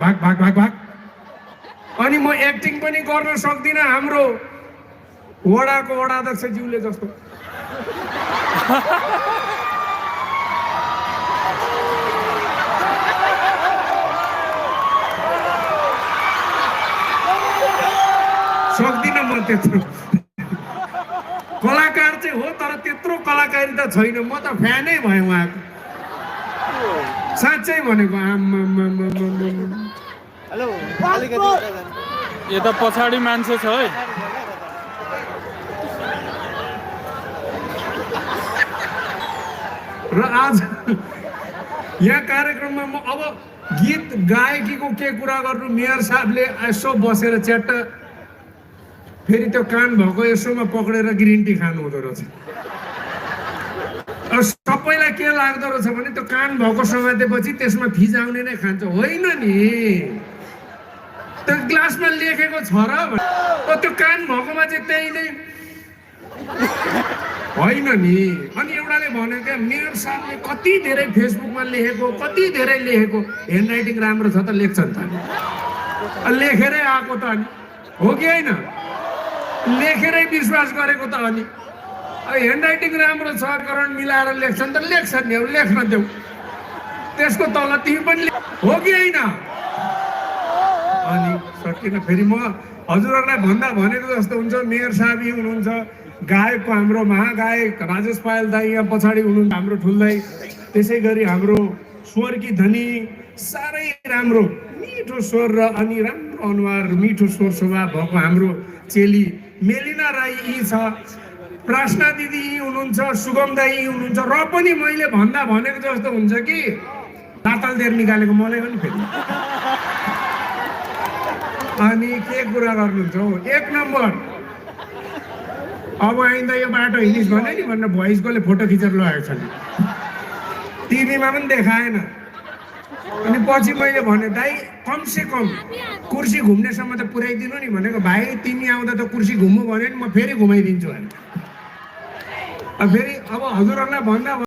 भाग भाग भाग भाग। अनि म एक्टिङ पनि गर्न सक्दिनँ हाम्रो वडाको वडाध्यक्षज्यूले जस्तो। सक्दिनँ म त्यत्रो कलाकार चाहिँ हो तर त्यत्रो कलाकारिता छैन। म त फ्यानै भएँ उहाँको, साँच्चै भनेको। हेलो यता पछाडि मान्छे छ है। र आज यहाँ कार्यक्रममा म अब गीत गायकीको के कुरा गर्नु, मेयर साहबले यसो बसेर च्याट्ट फेरि त्यो कान भएको यसोमा पक्रेर ग्रिन टी खानु हुँदो रहेछ। सबैलाई के लाग्दो रहेछ भने त्यो कान भएको समातेपछि त्यसमा फिजाउने नै खान्छ। होइन नि, त्यो ग्लासमा लेखेको छ र त्यो कान भएकोमा चाहिँ त्यही नै होइन नि। अनि एउटाले भन्यो क्या, मेयर साहबले कति धेरै फेसबुकमा लेखेको, कति धेरै लेखेको, ह्यान्ड राइटिङ राम्रो छ त लेख्छन् त, लेखेरै आएको त अनि हो कि होइन, लेखेरै विश्वास गरेको त अनि। ह्यान्ड राइटिङ राम्रो छ करण मिलाएर लेख्छन् त लेख्छन् नि, लेख्न देऊ, त्यसको तल तिमी पनि हो कि होइन। अनि सकिन। फेरि म हजुरहरूलाई भन्दा भनेको जस्तो हुन्छ, मेयर साहब यी हुनुहुन्छ, गायकको हाम्रो महागायक राजेश पायल दाई यहाँ पछाडि हुनुहुन्छ, हाम्रो ठुल्दै। त्यसै गरी हाम्रो स्वरकी धनी, साह्रै राम्रो मिठो स्वर र अनि राम्रो अनुहार, मिठो स्वर स्वभाव भएको हाम्रो चेली मेलिना राई यी छ, प्रार्थना दिदी यी हुनुहुन्छ, सुगम दाई यी हुनुहुन्छ। र पनि मैले भन्दा भनेको जस्तो हुन्छ कि तातल देर निकालेको मलाई पनि फेरि। अनि के कुरा गर्नुहुन्छ हौ, एक नम्बर। अब आइन्दा यो बाटो हिँडिस् भने नि भनेर भोइसकोले फोटो खिचेर लगेको छ नि, टिभीमा पनि देखाएन। अनि पछि मैले भने, दाइ कमसे कम कुर्सी घुम्नेसम्म त पुर्याइदिनु नि भनेको। भाइ तिमी आउँदा त कुर्सी घुम्नु भन्यो नि, म फेरि घुमाइदिन्छु भने। फेरि अब हजुरहरूलाई भन्दा